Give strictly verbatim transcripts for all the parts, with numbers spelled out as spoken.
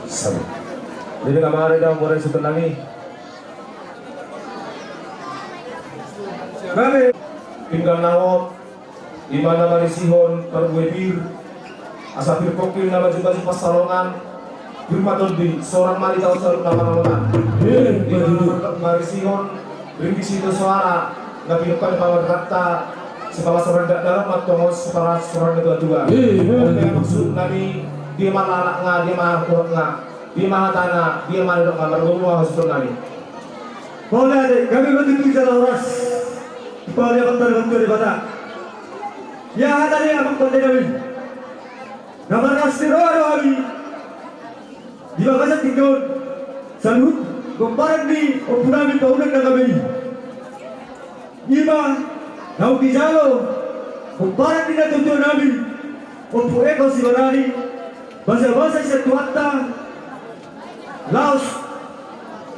Salut. Jadi, kamari dang, boleh sebentar lagi. Pinggan na hot, i ma na marisihon parbue pir, asa pir pongki na baju-baju pansalongan, pir ma tondi, sorang ma di taon saluhutna pangamotan. Ima na marisihon ringgit sitio soara, na pinungka ni pamarentanta, sipala sorang dakdanak ma antong on, sipala sorang ni tua-tua. Ima. Maksud nami, dia ma laklakna, dia ma hurufna, dia ma hatana, dia ma nidokna, margompa ma hasuhuton nami. Mauliate, gabe ma tutu jala horas. Mauliate ma tutu Debata. Ia hata ni amang pande nami. Na marlas ni roha do hami di bagasan tingki on, saluhut pomparan ni ompu nami paulak na gabe i. Ima naung dijalo pomparan ni natuatua nami, Ompu Eko Sibarani, basabasa sian Tuhanta, laos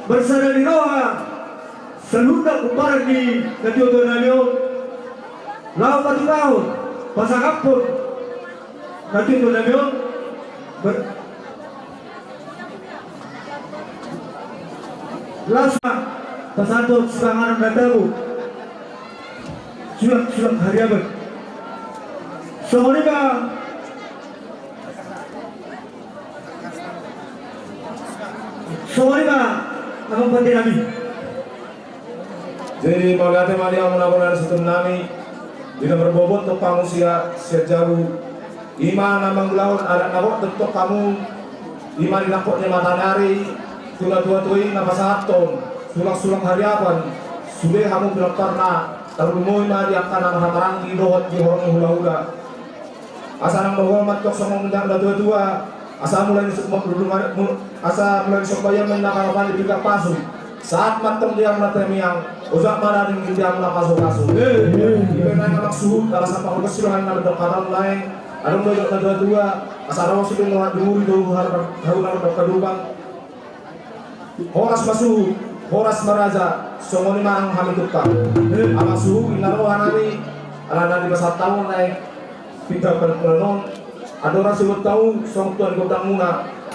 marsada ni roha saluhutna pomparan ni natuatua nami on, laho patupahon, pasangaphon natuatua nami on, ber-, Las ma pasahathon sipanganon na tabo, sulak-sulak hariapan. Songon i ma, songon i ma, amang pande nami. Jadi, mauliate ma di hamu na bona ni situtu nami, di na marboaboa antong hamu sian, sian jabu, ima na mangulahon adat na gok do antong hamu, ima di nangkok ni mataniari, tu natuatua i na pasahathon, sulak-sulak hariapan, sude hamu pinomparna, tarlumobi ma di angka na marhahamaranggi dohot di horong ni hulahula. Asa nang magogo ma antong songon na natuatua, asa mulai ni so-, mu-, mu-, mu-, asa mulai ni somba i ma na parapali pinggan pasu. Sahat ma antong di hamu na tamiang, ojak ma na dingin di hamu na pasupasu. Ima na maksud, ala sampang ugas silohan na mandok hata on lae, adong do didok natuatua, asa ro sude na dunguri do hau na mandok hadumpang. Horas ma suhut, horas ma raja, songon i ma nang hami tumpang. Amang suhut, inna roha nami, ala na dipasahat hamu nai pinggan panungkunan on, andorang so diboto hamu songon tua ni gondangmuna,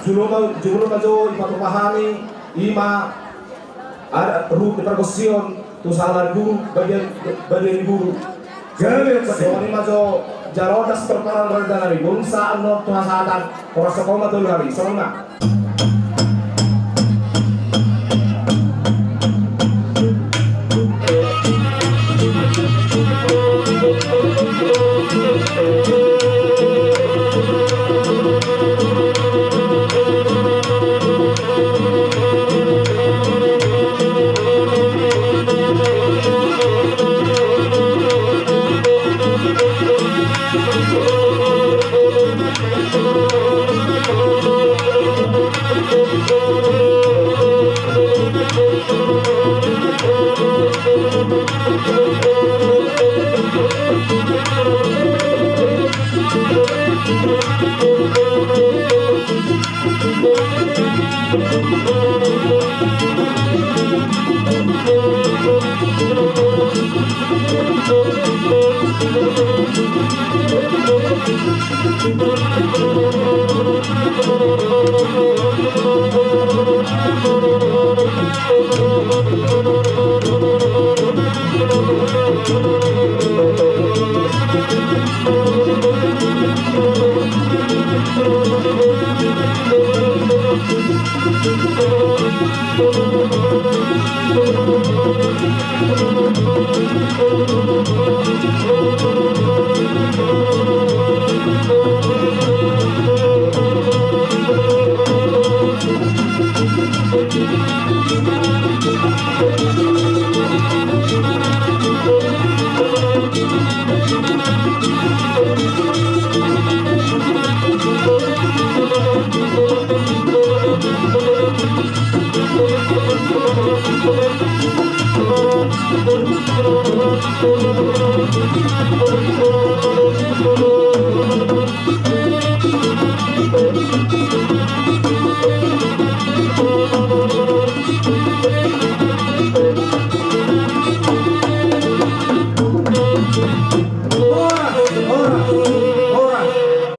jolo ma, jolo ma jo ipatupa hami, ima adat ruhut ni pargonsion, tu sahala ni guru, badia, badia ni guru. Gabe, songon i ma jo, jala ondas parparan raja nami, bungsa annon tu hasahatan, horas sohot ma tolu hali, songon i ma.